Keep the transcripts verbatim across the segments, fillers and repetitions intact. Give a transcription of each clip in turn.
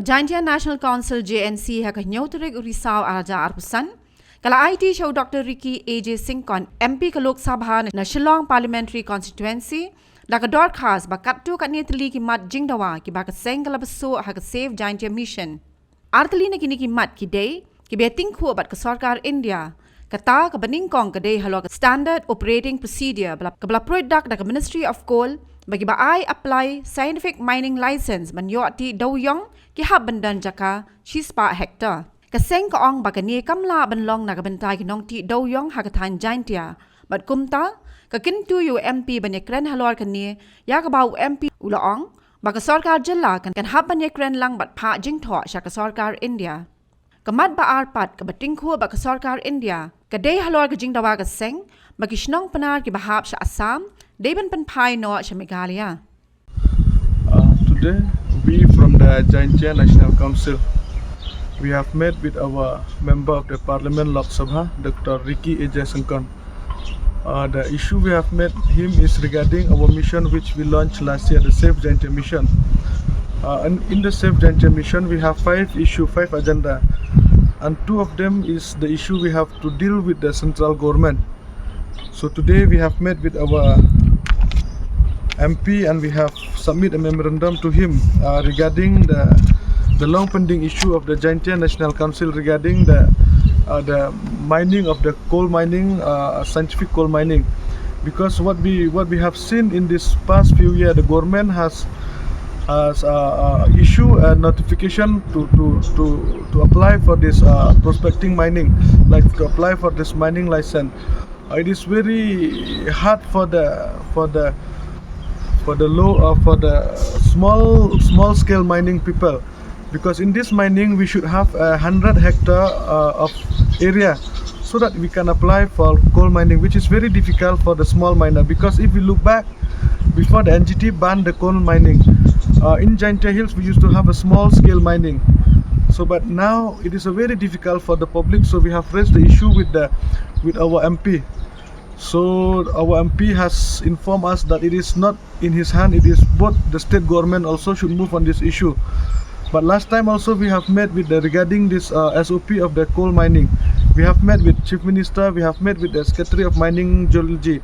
Jaintia National Council, J N C, ha ka hynñiew tarik u Risaw arhajar arphew san ka la aiti sha u Doctor Ricky A J Syngkon, M P ka Lok Sabha na Shillong Parliamentary Constituency da ka dorkhas ba katto katne tylli ki mat jingdawa kiba ka seng ka la bsah ha ka Save Jaintia Mission. Ar tylli na kine ki mat ki dei kiba ïatyngkhuh bad ka sorkar India. Kata kaba nyngkong ka dei halor ka Standard Operating Procedure ba la, kaba la pruid dak da ka Ministry of Coal, ba kiba ai apply scientific mining license ban ïoh tih dewïong ki hap ban don jaka shispah hektar. Ka seng ka ong ba kane kam lah ban long na ka bynta ki nongtih dewïong ha ka thaiñ Jaintia. Bad kumta ka kyntu ïa u M P ban ïakren halor kane, ïa kaba u M P u la ong ba ka sorkar jylla kan, kan hap ban ïakren lang bad phah jingthoh sha ka sorkar India. Ka mat ba ar pat kaba tyngkhuh bad ka sorkar India ka dei halor ka jingdawa ka seng ba ki shnong Pnar kiba hap sha Assam dei ban pynphai noh sha Meghalaya. Uh, today, we from the Jaintia National Council, we have met with our Member of the Parliament Lok Sabha, Doctor Ricky A J Syngkon. Uh, the issue we have met him is regarding our mission which we launched last year, the Save Jaintia Mission. Uh, and in the Save Jaintia Mission, we have five issue, five agenda, and two of them is the issue we have to deal with the central government. So today we have met with our M P and we have submit a memorandum to him uh, regarding the the long pending issue of the Jaintia National Council regarding the uh, the mining of the coal mining, uh, scientific coal mining, because what we what we have seen in this past few years, the government has has uh, uh, issue a notification to to to to apply for this uh, prospecting mining, like to apply for this mining license. Uh, it is very hard for the for the for the low uh, for the small small scale mining people, because in this mining we should have a hundred hectare uh, of area so that we can apply for coal mining, which is very difficult for the small miner, because if we look back before the N G T banned the coal mining, uh, in Jaintia Hills we used to have a small scale mining. So, but now it is a very difficult for the public. So we have raised the issue with the with our M P. So our M P has informed us that it is not in his hand. It is both the state government also should move on this issue. But last time also we have met with the regarding this uh, S O P of the coal mining. We have met with Chief Minister. We have met with the Secretary of Mining Geology.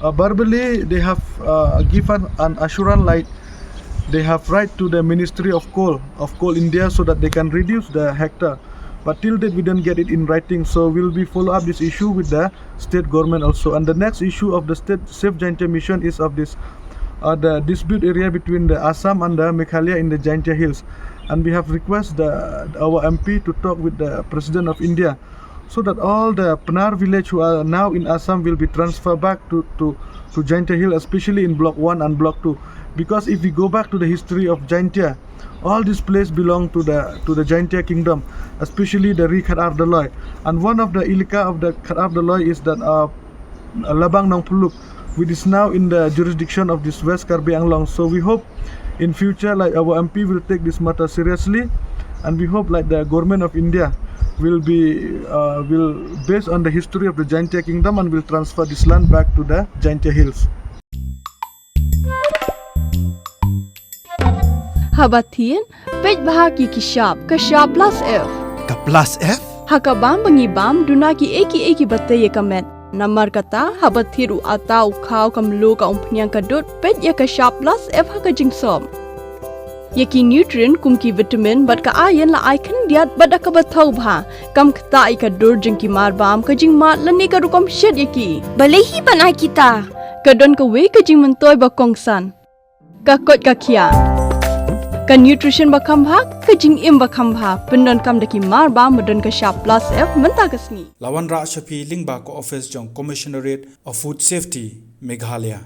Uh, verbally, they have uh, given an assurance like they have write to the Ministry of Coal of Coal India so that they can reduce the hectare. But till date, we don't get it in writing. So we'll be follow up this issue with the state government also. And the next issue of the state Save Jaintia Mission is of this uh, the dispute area between the Assam and the Meghalaya in the Jaintia Hills. And we have request the, our M P to talk with the President of India so that all the Pnar village who are now in Assam will be transferred back to, to, to Jaintia Hill, especially in Block one and Block two. Because if we go back to the history of Jaintia, all these places belong to the to the Jaintia kingdom, especially the Ri Khatar Daloi. And one of the ilaka of the Khatar Daloi is that uh, Labang Nongpuluk, which is now in the jurisdiction of this West Karbi Anglong. So we hope in future, like, our M P will take this matter seriously, and we hope, like, the government of India will be uh, will based on the history of the Jaintia kingdom and will transfer this land back to the Jaintia Hills. Haba thied, peit bha ki ki shap, ka shap plus F. Ka plus F? Ha ka bam ba ngi bam, duna ki ei ki ei ki ba tei ïa ka met. Namar kata, haba thied u ata, u khaw, ka mluh, ka umphniang, ka dud, peit ïa ka shap plus F ha ka jingsop. Ïa ki nutrient kum ki vitamin bad ka iron la ai khyndiat bad da kaba thaw bha. Kam ktah ïa ka dur jong ki mar bam, ka jingmad lane ka rukom shet ïa ki. Balei hi ban ai kita? Ka don kawei ka jingmyntoi ba kongsan. Ka koit ka khiah. Ka nutrition ba kham bha, ka jingim ba kham bha. Pyndonkam da ki mar bam ba don ka shap plus F mynta ka sngi. La wanrah sha phi lyngba ka office jong Commissionerate of Food Safety, Meghalaya.